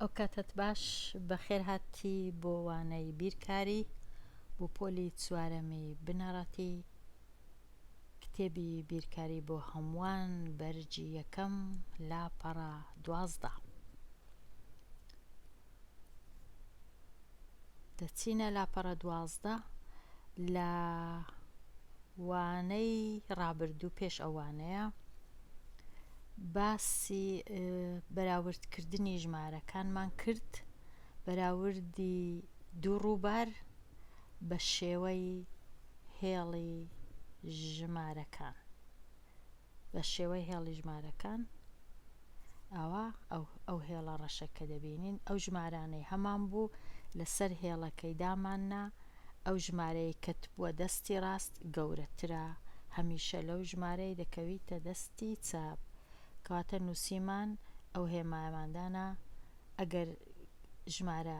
ئەو کاتەت باش بەخێرهاتی بۆ وانەی بیرکاری بۆ پۆلی چوارەمی بنەڕەتی کتێبی بیرکاری بۆ هەمووان بەرگی یەکەم لاپەڕە 12. دەچینە لاپەڕە 12 لە وانەی ڕابردوو پێش ئەو وانەیە باسی بەراوردکردنی ژمارەکانمان کرد، بەراوردی دوو ڕووبار بە شێوەی هێڵی ژمارەکان بە شێوەی هێڵی ژمارەکان ئەوە ئەو ئەو هێڵە ڕەشە کە دەبینین ئەو ژمارانەی هەمان بوو لەسەر هێڵەکەی داماننا ئەو ژمارەی کەتبووە دەستی ڕاست گەورەترە هەمیشە لەو ژمارەی دەکەویتە دەستی چەپ کەواتە نووسیمان ئەو هێمایەمان دانا ئەگەر ژمارە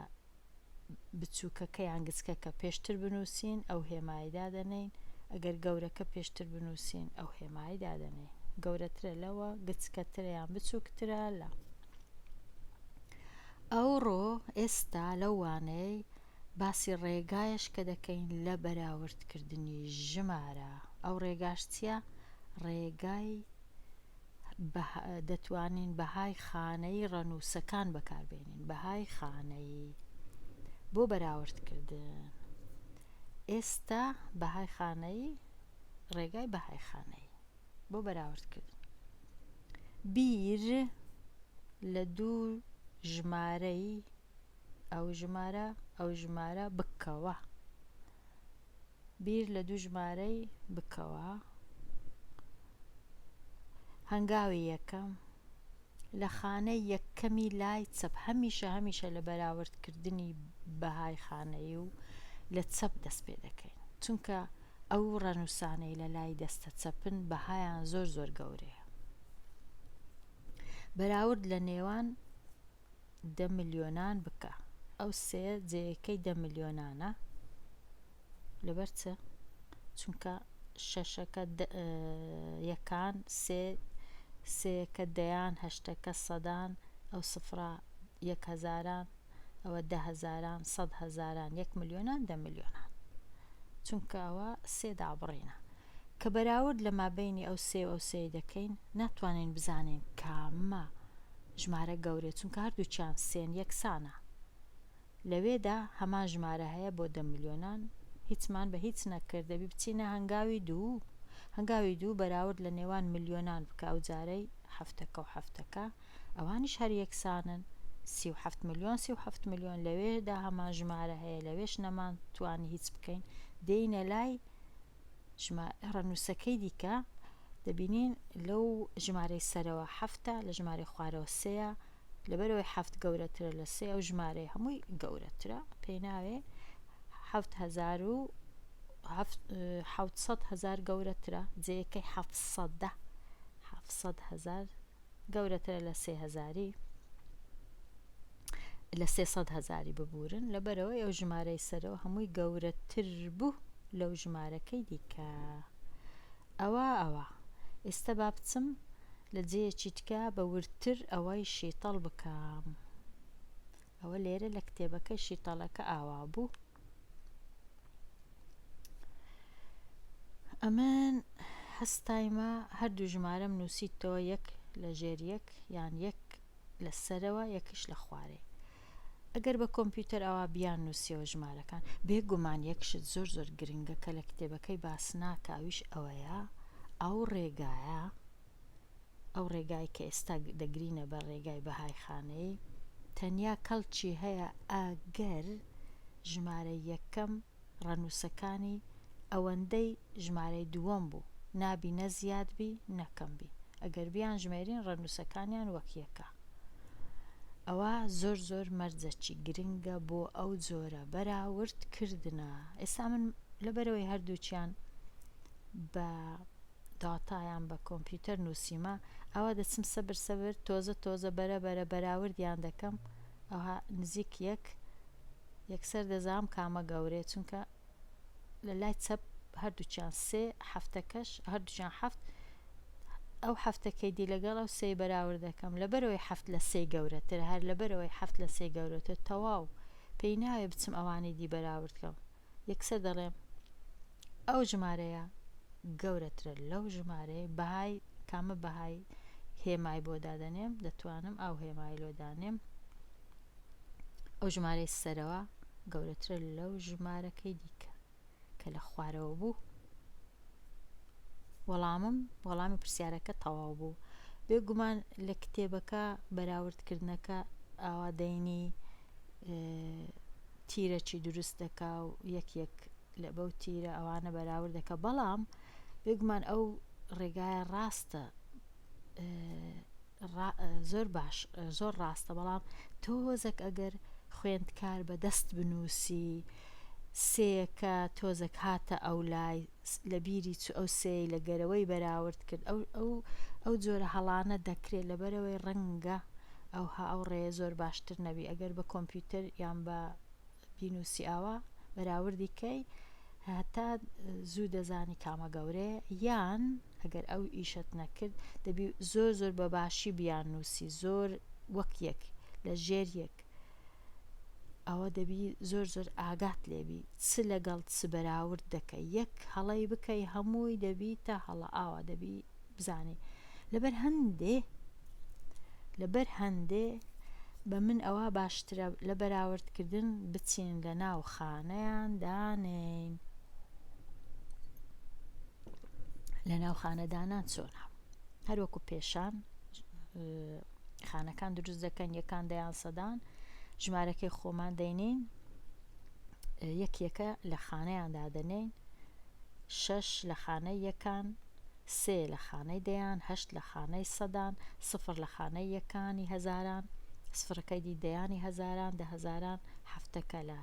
بچووکەکە یان گچکەکە پێشتر بنووسین ئەو هێمای دادەنێین ئەگەر گەورەکە پێشتر بنووسین ئەو هێمای دادەنێین گەورەترە لەوە گچکەترە یان بچووکترە لە ئەوڕۆ ئێستا لەو وانەیەی باسی ڕێگایەش کە دەکەین لە بەراوردکردنی ژمارە ئەو ڕێگاش چییە ڕێگای دەتوانین بەهای خانەیی ڕەنووسەکان بەکاربێنین بەهای خانەیی بۆ بەراوردکردن ئێستا بەهای خانەیی ڕێگای بەهای خانەیی بۆ بەراوردکردن بیر لە دوو ژمارەی ئەو ژمارە ئەو ژمارە بکەوە بیر لە دوو ژمارەی بکەوە. هەنگاوی یەکەم، لە خانەی یەکەمی لای چەپ هەمیشە هەمیشە لە بەراوردکردنی بەهای خانەیی و لە چەپ دەست پێ دەکەین چونکە ئەو ڕەنووسانەی لە لای دەستە چەپن بەهایان زۆر زۆر گەورەیە. بەراورد لە نێوان دە ملیۆنان بکە ئەو سێ جێیەکەی دە ملیۆنانە لەبەر چ چونکە شەشەکە یەکان سێ سێیەکە دەیان هەشتەکە سەدان ئەو سفرە یەک هەزاران ئەوە دە هەزاران سەد هەزاران یەک ملیۆنان دە ملیۆنان چونکە ئەوە سێ دابڕینە کە بەراورد لە مابەینی ئەو سێ و ئەو سێی دەکەین ناتوانین بزانین کامە ژمارە گەورەیە چونکە هەردووکیان سێن یەکسانە لەوێدا هەمان ژمارە هەیە بۆ دە ملیۆنان هیچمان بە هیچ نەکرد دەبی بچینە هەنگاوی دوو هەنگاوی دوو بەراورد لە نێوان ملیۆنان بکە ئەو جارەی حەفتەکە و حەفتەکە ئەوانیش هەر یەکسانن 37 ملیۆن 37 ملیۆن لەوێدا هەمان ژمارە هەیە لەوێش نەمان توانی هیچ بکەین دێینە لای ڕەنووسەکەی دیکە دەبینین لەو ژمارەی سەرەوە حەفتە لە ژمارەی خوارەوە سێیە لەبەرەوەی حەفت گەورەترە لە سێ ئەو ژمارەی هەمووی گەورەترە پێی ناوێ حەوت هەزار گەورەترە جێیەکەی حەفت سەدە حەفت هەزار گەورەترە لە سێ هەزاری لە 300 هەزاری ببورن لەبەرەوەی ئەو ژمارەی سەرەوە هەمووی گەورەتر بوو لەو ژمارەکەی دیکە ئەوە ئەوە ئێستا با بچم لە جێیەکی تکە بە وردتر ئەوەی شیتەڵ بکەم ئەوە لێرە لە کتێبەکەی شیتەڵەکە ئاوا بوو ئەمن هەستایمە هەردوو ژمارەم نووسیتەوە یەک لە ژێر یەک یان یەک لە سەرەوە یەکیش لە خوارێ ئەگەر بە کۆمپیوتەر ئەوا بیان نووسیەوە ژمارەکان بێگومان یەک شت زۆر زۆر گرنگە کە لە کتێبەکەی باس ناکا ئەویش ئەوەیە ئەو ڕێگایە ئەو ڕێگای کە ئێستا دەگرینە بەر ڕێگای بەهای خانەیی تەنیا کەڵکی هەیە ئەگەر ژمارەی یەکەم ڕەنووسەکانی ئەوەندەی ژمارەی دووەم بوو نابی نە زیاد بی نە کەم بی ئەگەر بیان ژمێرین ڕەنووسەکانیان وەک یەکە ئەوە زۆر زۆر مەرجەکی گرنگە بۆ ئەو جۆرە بەراورد کردنە ئێستا من لەبەرەوەی هەردووکیان بە داتا یان بە کۆمپیوتەر نووسیمە ئەوە دەچم سەبر سەبر تۆزە تۆزە بەرە بەرە بەراوردیان دەکەم ئەوها نزیک یەک یەکسەر دەزانم کامە گەورەیە چونکە لە لای چەپ هەردووکیان سێ هەفتەکەش هەردووکیان حەفت. ئەو حەفتەکەی دی لەگەڵ ئەو سێی بەراورد دەکەم لەبەرئەوەی حەفت لە سێی گەورەترە هەر لەبەرئەوەی حەفت لە سێی گەورەتر تەواو پێی ناوێ بچم ئەوانی دی بەراورد کەم یەکسەر دەڵێم ئەو ژمارەیە گەورەترە لەو ژمارەیە بەهای کامە بەهای هێمای بۆ دادەنێم دەتوانم ئەو هێمای لۆ دانێم ئەو ژمارەی سەرەوە گەورەترە لەو ژمارەکەی دیکە کە لە خوارەوە بوو وەڵامم وەڵامی پرسیارەکە تەواو بوو بێگومان لە کتێبەکە بەراوردکردنەکە ئاوا دەینی تیرەکی دروست دەکا و یەک یەک لە بەو تیرە ئەوانە بەراورد دەکا بەڵام بێگومان ئەو ڕێگایە ڕاستە زۆر باش زۆر ڕاستە بەڵام تۆزەک ئەگەر خوێندکار بە دەست بنووسی سێیەکە تۆزەک هاتە ئەو لای لە بیری چ ئەو سێی لە گەرەوەی بەراورد کرد ئەو ئەو ئەو جۆرە هەڵانە دەکرێت لەبەرەوەی ڕەنگە ئەوها ئەو ڕێیە زۆر باشتر نەبی ئەگەر بە کۆمپیوتەر یان بە بینوسی ئاوا بەراوردی کەی هەتا زوو دەزانی کامە گەورەیە یان ئەگەر ئەو ئیشەت نەکرد دەبی زۆر زۆر بە باشی بیان نووسی زۆر وەک یەک لە ژێر یەک ئەوە دەبی زۆر زۆر ئاگات لێبی چ لەگەڵ چ بەراورد دەکەی یەک هەڵەی بکەی هەمووی دەبیتە هەڵە ئاوا دەبی بزانی لەبەر هەندێ لەبەر هەندێ بە من ئەوە باشترە لە بەراوردکردن بچین لە ناو خانەیان دانێین لە ناو خانەدانان چۆنە هەروەکو پێشان خانەکان دروست دەکەن یەکان دەیان سەدان ژمارەکەی خۆمان دەینین یەک یەکە لە خانەیان دادەنێین شەش لە خانەی یەکان سێ لە خانەی دەیان، هەشت لە خانەی سەدان، سفر لە خانەی یەکانی هەزاران، سفرەکەی دی دەیانی هەزاران، دەهەزاران، حەفتەکە لە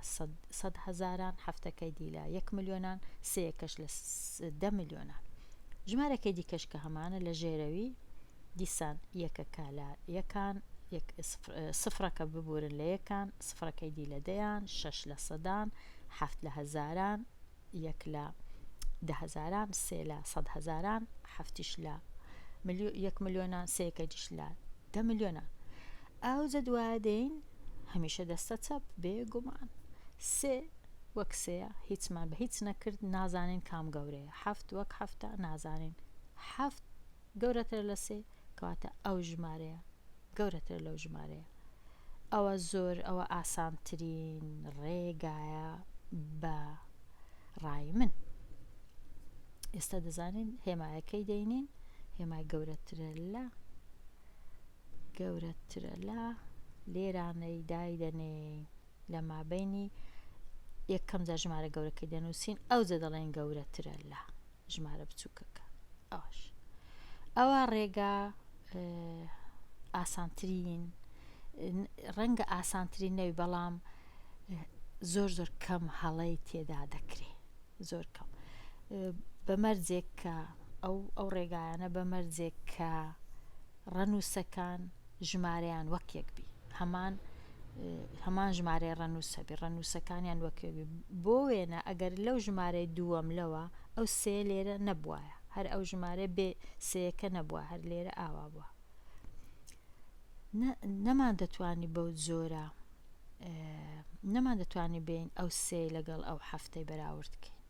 سەدهەزاران، حەفتەکەی دی لە یەک ملیۆنان، سێیەکەش لە دە ملیۆنان. ژمارەکەی دیکەش کە هەمانە لە ژێرەوی دیسان یەکەکە لە یەکان، سفرەکە ببورن لە یەکان، سفرەکەی دی لە دەیان، شەش لە سەدان، حەفت لە هەزاران، یەک لە دەهەزاران، سێ لە سەدهەزاران، حەفتیش لە یەک ملیۆنان، سێیەکەیش لە دە ملیۆنان. ئەوجە دوایە دێین هەمیشە دەستە چەپ، بێ گومان سێ وەک سێیە، هیچمان بە هیچ نەکرد، نازانین کام گەورەیە، حەفت وەک حەفتە، نازانین حەفت گەورەترە لە سێ کەواتە ئەو ژمارەیە گەورەترە لەو ژمارەیە ئەوە زۆر ئەوە ئاسانترین ڕێگایە بە ڕای من ئێستا دەزانین هێمایەکەی دەینین هێمای گەورەترە لە گەورەترە لە لێرانەی دای دەنێین لە مابینی یەکەم جار ژمارە گەورەکەی دەنووسین ئەوجە دەڵێن گەورەترە لە ژمارە بچووکەکە ئەوەش ئەوە ڕێگا ئاسانترین ڕەنگە ئاسانترین نەوی بەڵام زۆر زۆر کەم هەڵەی تێدا دەکرێ زۆر کەم بە مەرجێک کە ئەو ئەو ڕێگایانە بە مەرجێک کە ڕەنووسەکان ژمارەیان وەک یەک بی هەمان هەمان ژمارەی ڕەنووس هەبی ڕەنووسەکانیان وەک یەک بی بۆ وێنە ئەگەر لەو ژمارەی دووەم لەوە ئەو سێ لێرە نەبوایە هەر ئەو ژمارە بێ سێیەکە نەبووە هەر لێرە ئاوا بووە نەمان دەتوانی بەو جۆرە نەمان دەتوانی بین ئەو سێ لەگەڵ ئەو هەفتەی بەراورد کەین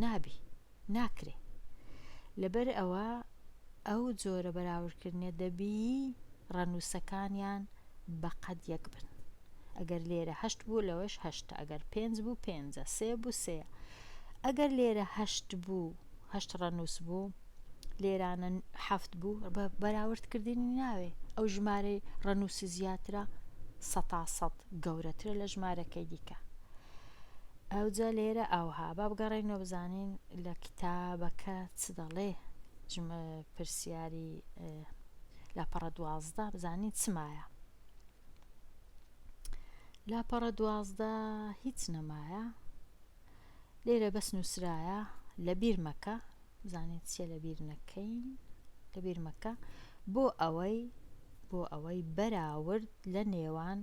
نابی ناکرێ لەبەر ئەوە ئەو جۆرە بەراوردکردنە دەبی ڕەنووسەکانیان بە قەد یەک بن ئەگەر لێرە هەشت بوو لەوەش هەشتە ئەگەر پێنج بوو پێنجە سێ بوو سێیە ئەگەر لێرە هەشت بوو هەشت ڕەنووس بوو لێرانە حەفت بوو بە بەراوردکردنی ناوێ ئەو ژمارەی ڕەنووسی زیاترە سەتا سەد گەورەترە لە ژمارەکەی دیکە. ئەوجا لێرە ئاوها با بگەڕێینەوە بزانین لە کتابەکە چ دەڵێ پرسیاری لاپەڕە دوازدە بزانین چ مایە لاپەڕە دوازدە هیچ نەمایە لێرە بەس نووسرایە لە بیر مەکە بزانین چیە لە بیر نەکەین لە بیر مەکە بۆ ئەوەی بۆ ئەوەی بەراورد لە نێوان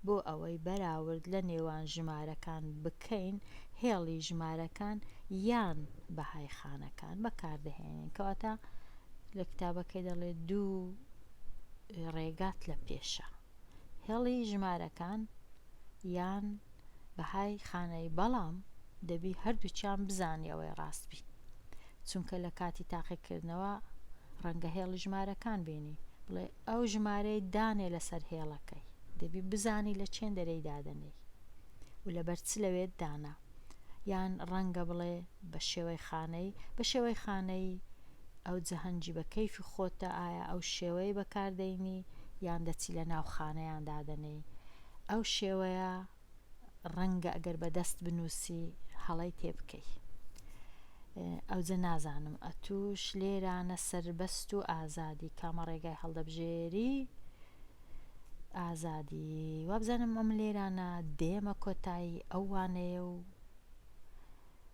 بۆ ئەوەی بەراورد لە نێوان ژمارەکان بکەین هێڵی ژمارەکان یان بەهای خانەکان بەکاردەهێنین کەواتە. لە کتابەکەی دەڵێ دوو ڕێگات لە پێشە هێڵی ژمارەکان یان بەهای خانەی بەڵام دەبی هەردووکیان بزانی ئەوەی ڕاست بی چونکە لە کاتی تاقیکردنەوە ڕەنگە هێڵی ژمارەکان بینی بڵێ ئەو ژمارەی دانێ لەسەر هێڵەکەی دەبی بزانی لە چێندەرەی دادەنێی و لەبەر چ لەوێت دانا یان ڕەنگە بڵێ بە شێوەی خانەی بە شێوەی خانەی ئەو جەهەنجی بە کەیفی خۆتە ئایا ئەو شێوەی بەکار دەینی یان دەچی لە ناو خانەیان دادەنێی ئەو شێوەیە ڕەنگە ئەگەر بە دەست بنووسی هەڵەی تێ بکەی ئەوجە نازانم ئەتوش لێرانە سەربەست و ئازادی کامە ڕێگای هەڵدەبژێری ئازادی وابزانم ئەم لێرانە دێمە کۆتایی ئەو وانەیە و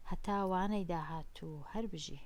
هەتا وانەی داهاتوو هەر بژی.